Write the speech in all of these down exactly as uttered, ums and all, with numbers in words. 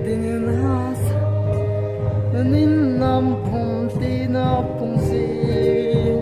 Tinin hasa, nin nam phum tina phung sin.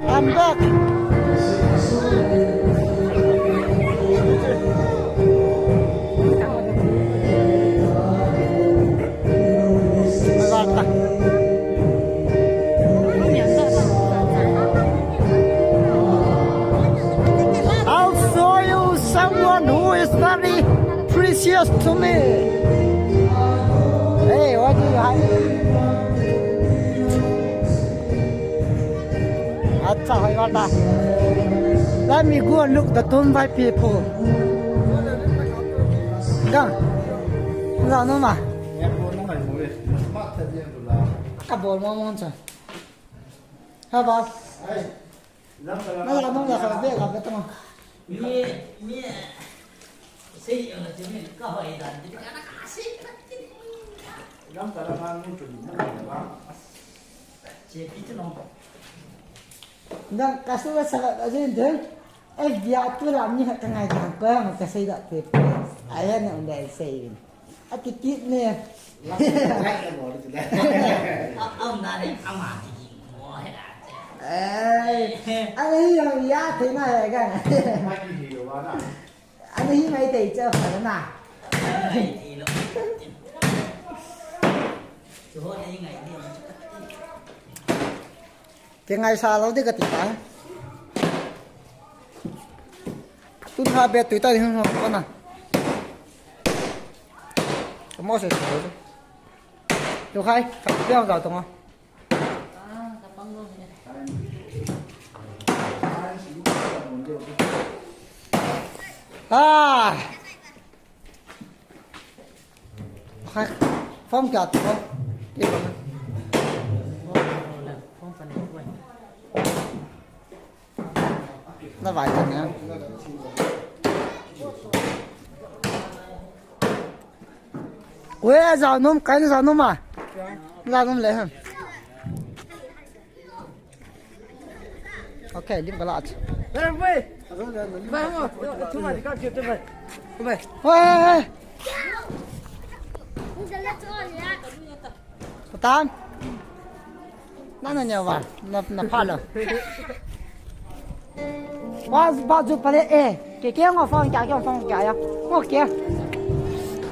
I'm back. I'll show you someone who is very precious to me. Hey, what do you have? Acha, hoi wata. Let me go and look the Tumbai people. Gang. Gang no ma. Ka bol mo mo cha. Ha ba. Nala nung la sa be ka be tong. Mi, mi, sei ang la chumi ka hoi dan di ka na ka sei ka ti. Lam ka la ma nung tu na ba. Che pi tu no. Nang ka su la sa la jin de. F B I tu la mi ka ngai dan ko ma ka sei da te. Ai na un dai sei. Ati kit ne. Lam ka la ma tu da. Am na ne ama ti ki mo he da. Ai. Ai ya te na ga. Ma ki hi lo ba na. Ana hi ngai tei cha pha na. Ke ngai sa lo de ka ti ta. Tun ha be tu ta ni ho ko na. Ka mo se se. Yo khai, ka pe ang za tong. Ah. Phone kya tu? Na vai ta nia. Ue, a zau nom, kai na zau nom a. Zau nom le han. Okay, lim ka la. Vai, vai. Vai, vai. Vai. Patan. Na na nya wa. Na na pha lo. Wa ba ju pale eh. Ke ke ngo phone kya ke phone kya ya. Okay.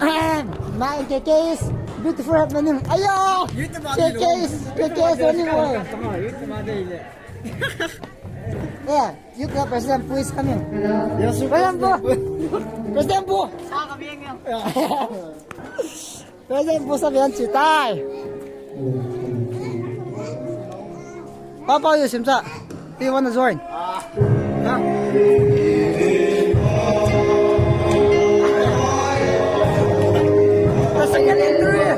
Eh, my K K is beautiful happening. Ayo. K K is K K is running away. Yeah, you tell President Pu is coming. Yes, sir. President Pu. President Pu. President Pu sa bian chi tai. Papa, you sim sa. Do you wanna join? Huh? The second entry.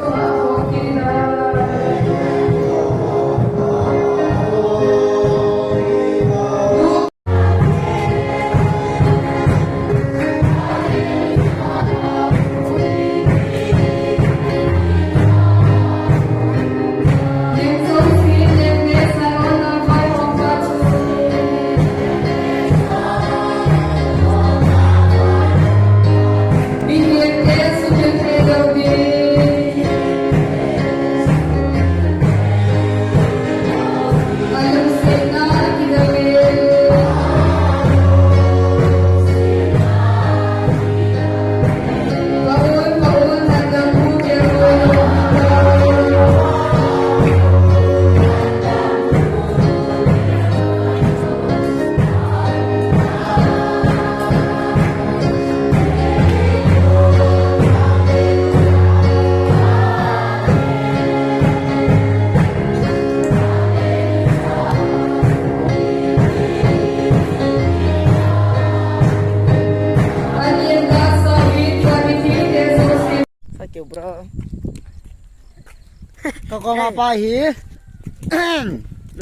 Kong apa hi.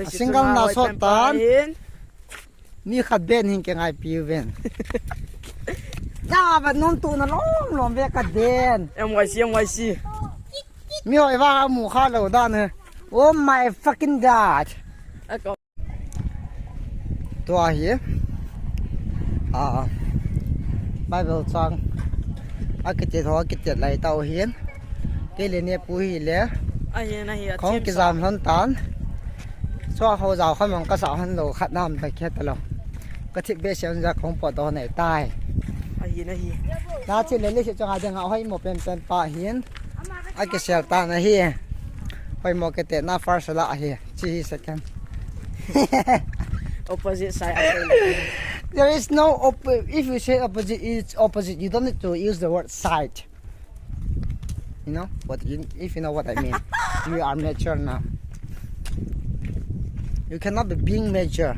Single na sot tan. Mi khat ben hin ke ngai pi ven. Ya ba nom tu na lom lom ve ka den. M Y C, M Y C. Mi hoi va mu kha lo dan he. Oh my fucking god. Tua hi, a, Bible chang a kitet ho, a kitet lai tau hin. Kei le nepu hi le. Ahin, ahi, a kong thim kizam sa hon tan. Chua ho jao khan mong ka sa hon lo khat nam ta khe ta lo. Ka thip be sian ja kong po to nei tai. Ahin, ahi. Na chi le le si chang a ding a hoi mo pen pen pa hin. A kisel tan ahi. Hoi mo kete na first la ahi. Chi hi second. Opposite side. There is no op-, if you say opposite, it's opposite. You don't need to use the word side. You know what? You, if you know what I mean, you are mature now. You cannot be being mature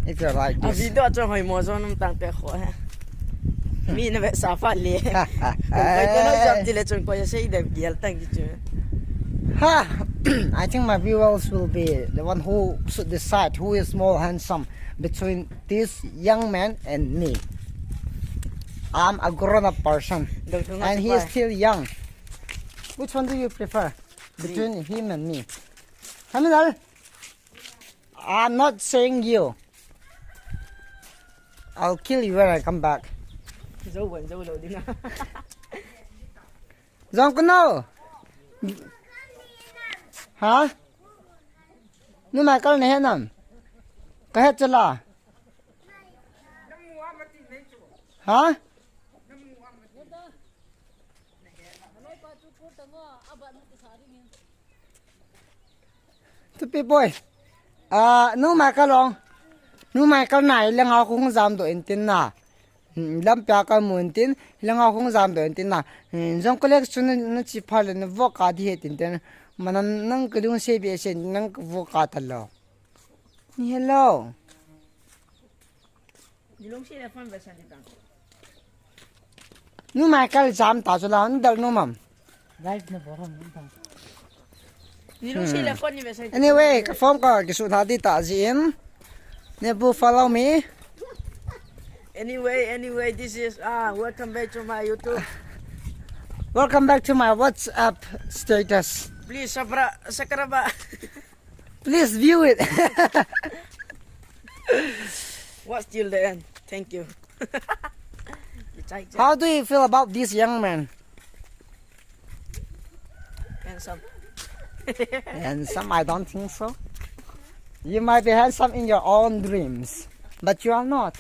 if you're like this. A video chang hoi mo zon um tang pe kho he. Mi na ve sa fa le. Kong kai te no jam ti le chun ko ya sei de bial tang ki chu. Ha! I think my viewers will be the one who should decide who is more handsome between this young man and me. I'm a grown-up person, and he is still young. Which one do you prefer between him and me? Come on, I'm not saying you. I'll kill you when I come back. Zo wan, zo lo ding a. Zong kuno. Ha? Nu Michael ne henam. Ka het chala. Ha? Tupi boy. Ah, nu Michael long. Nu Michael nai lenga kong jam do intin na. Hmm, lam pia ka mun tin, lenga kong jam do intin na. Hmm, jong collect chu na, na chi pha le na vo ka di he tin tin. Mana nang ka lung se be se nang ka vo ka ta lo. Ni hello. Ni lungsi le phone ve san di tang. Nu Michael jam ta chu la, ni dal nu mam. Live na bo ham ni tang. Ni lungsi le phone ni ve san di tang. Anyway, ka phone ka kisu tha di ta ji in. Nebu follow me. Anyway, anyway, this is, ah, welcome back to my YouTube. Welcome back to my WhatsApp status. Please, sabra, sakraba. Please view it. Watch till the end. Thank you. How do you feel about this young man? Handsome. Handsome? I don't think so. You might be handsome in your own dreams, but you are not.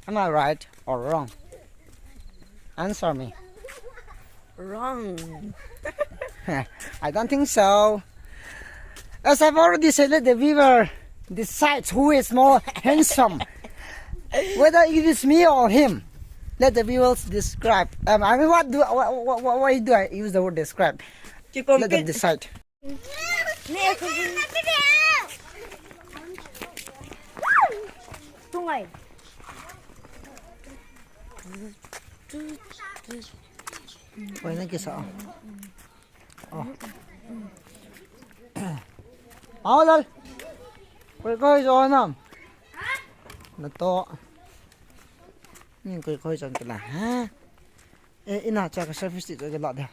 Am I right or wrong? Answer me. Wrong. I don't think so. As I've already said, let the viewer decide who is more handsome. Whether it is me or him. Let the viewers describe. Um, I mean, what do what, what, what, why do I use the word describe? Let them decide. Tungai. Oi, na kisa. Oh. Mau lal. Koi koi jo nam. Na to. Ni koi koi jon kila ha. Eh, ina cha ka selfie stick ka la da.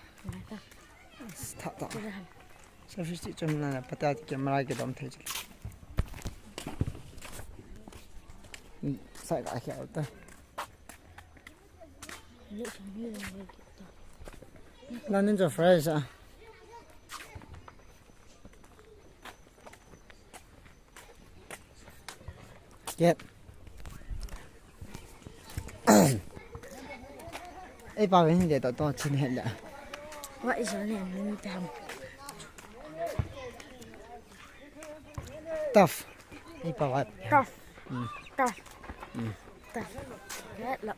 Tha, tha. Selfie stick chom na, na pata ti camera ke dom thei. Sai ka khia ta. La nin jo fresh a. Yep. Ei pa ven de to to chin he la. What is your name? Let me tell. Tough. Ei pa va. Tough. Mm. Tough. Mm. Tough. Red lo.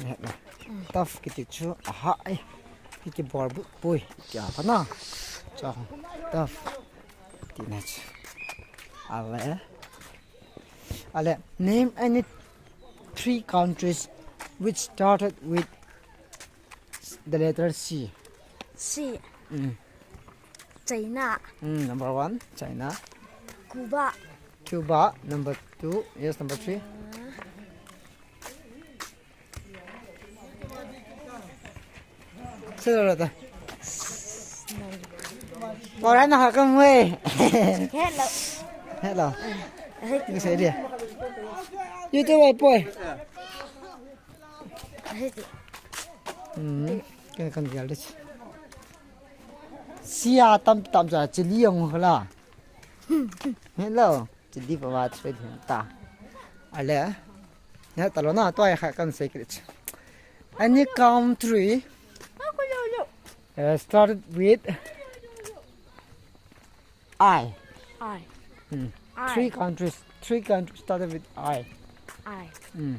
Red lo. Mm. Tough kiti chu aha ai. Kiti bor bu pui. Kya kana. Cha. Tough. Ti na chu. Ale. Ale, name any three countries which started with the letter C. C. Mm. China. Hmm, number one, China. Cuba. Cuba, number two. Yes, number three. Sila ta. Ora na hakam we. Hello. Hello. Ni se dia. YouTube ai poi. Hmm. Kan kan dia le. Sia tam tam cha chili ang la. Hello. Chili pa wa chwe din ta. Ale. Ya ta lo na to ai kha kan secret. Any country uh, started with I. I. Hmm. I. Three countries. Three countries started with I. I. Hmm.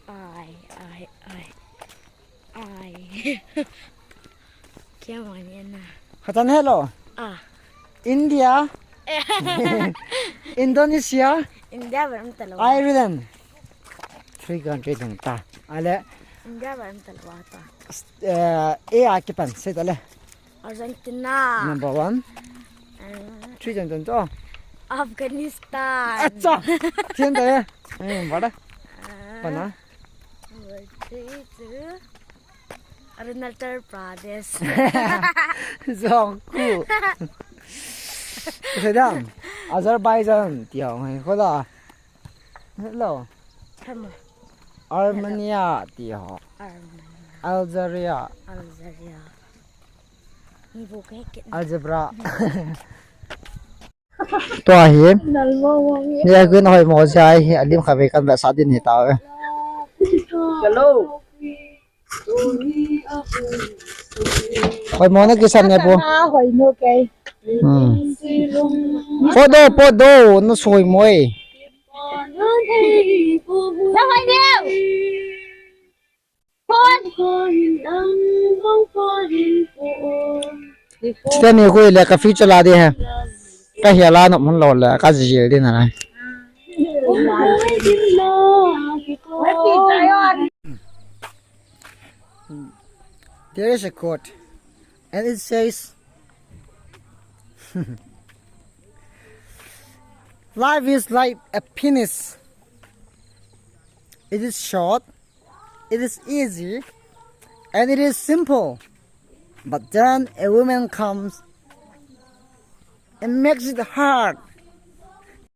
I. I. I. I. Come on, Anna. Khatan hello. Ah. India. Indonesia. India bar um talo. Ireland. Three country ding ta. Ale. India bar um talo ta. Eh, A a kipan se ta le. Argentina. Number one. Uh, three jong jong to. Afghanistan. Acha. Tien ta ye. Eh, bada. Uh, bana. Number three to Arunachal Pradesh. Jong ku. Sedang. Azerbaijan. Tiang hai ko la. Hello. Come on. Armenia ti ho. Armenia. Algeria. Algeria. Ni bu ke ke. Algebra. Tua hi. Ni a kun hoi mo jai hi alim kha ve kan ba sa din hi ta ve. Hello. Hoi mo na kisan ne po. Hoi no ke. Hmm. Podo podo no soi mo e. Teni koi le ka future la de he. Ka hia la no mun lo le ka jil de na. There is a quote, and it says, "Life is like a penis. It is short, it is easy, and it is simple. But then a woman comes and makes it hard